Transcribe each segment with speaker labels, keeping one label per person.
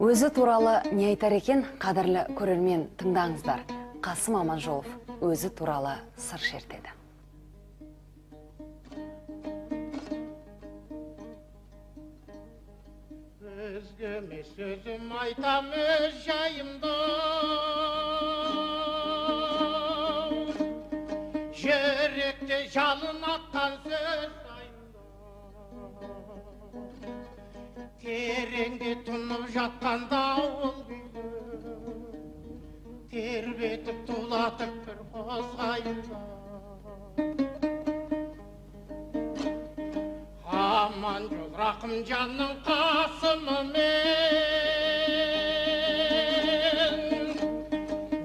Speaker 1: Өзі туралы не айтар екен, қадірлі көрермен, тыңдаңыздар. Қасым Аманжолов өзі туралы сыр шертеді.
Speaker 2: Өзгеме сөзім айтам өз жайымды, жүректе жалын атқан сөз айымды, тереңде тұнып жатқан дауыл күйді тербетіп тулатып бір қозғайынды. Аманжол Рақымжанның Қасымымен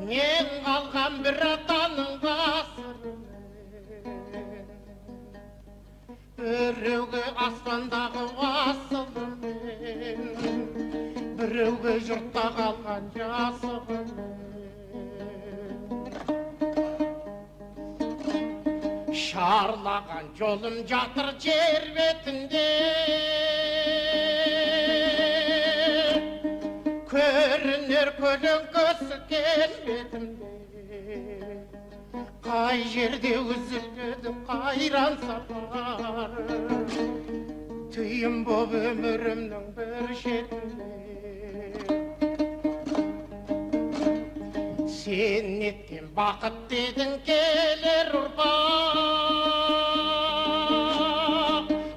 Speaker 2: мен қалған бір атаның ғасырымен, біреуге аспандағы асылымен, біреуге жұртта қалған жасығымен. Шарлаған жолым жатыр жер бетінде, көрінер көлеңкесі келбетімде. Қай жерде үзілмеді қайран сапар, түйін боп өмірімнің бір шетінде. Сен неткен бақыт дедің келер ұрпақ,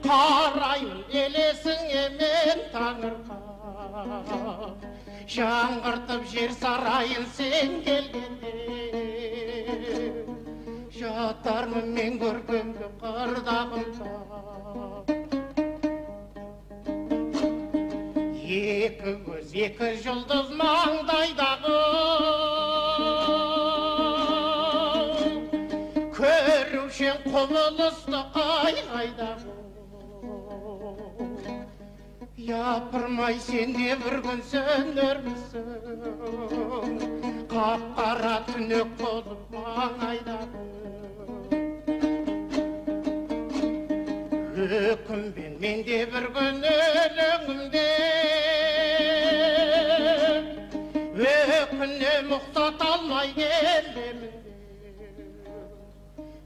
Speaker 2: қараймын елесіңе мен таңырқап, жаңғыртып жер сарайын сен келгенде, жатармын мен көркемді қырдағымда. Екі көз, екі жұлдыз маңдайдағы, көрушен құбылысты қай-қайдағы. Япырмай сен де бір күн сөнермісің, қап-қара түнек болып маңайдағы. Өкінбен мен де бір күн өлеңімде, өкінем ұқсата алмай келемін.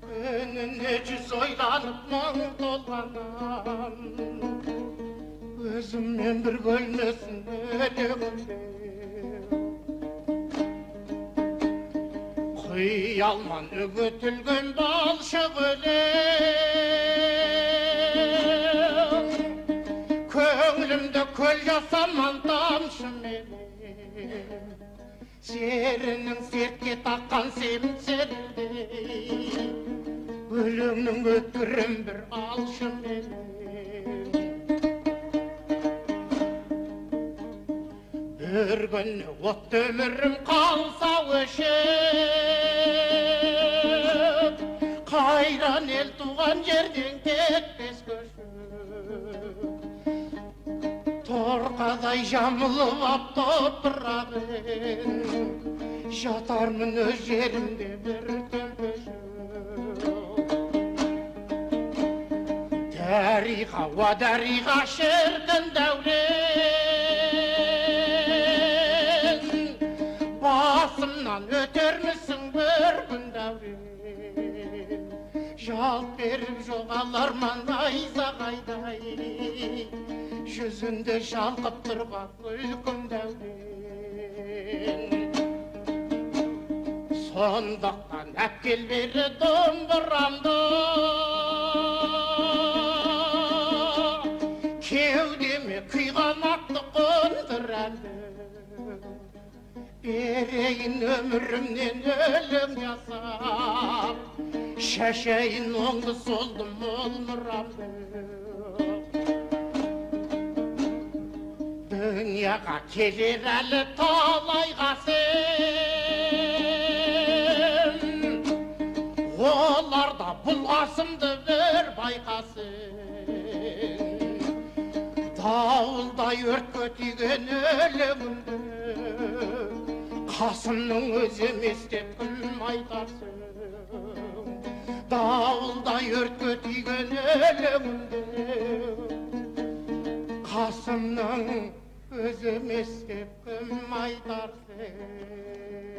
Speaker 2: Күніне жүз ойланып мың толғанам, өзіммен бір өлмесін өлеңімде. Қиялман үгітілген балшық өлең, көңілімді көл жасаман тамшыменен. Серінің сертке таққан семсеріндей, өлеңнің өткірін бір алшыменен. Бір күні отты өмірім қалса өшіп, қайран ел туған жерден кетпес көшіп, торқадай жамылып ап топырағын, жатармын өз жерімде бір төмпешіп. Дариға, уа дариға, шіркін дәурен, басымнан өтермісің бір күн дәурен. Жалт беріп жоғаларман найзағайдай, жүзінде шалқып тұрған күлкім дәурен. Сондықтан әпкел бері домбырамды, кеудеме күйғанатты қондыр әнді. Берейін өмірімнен өлең жасап, шашайын оңды солды мол мұрамды. Дүнияға келер әлі талай қасым, олар да бұл қасымды бір байқасын. Дауылдай өртке тиген өлеңімді Қасымның өзі емес деп кім айтарсың? Дауылдай өртке тиген өлеңімді Қасымның Өзім естіп кім айтар сен?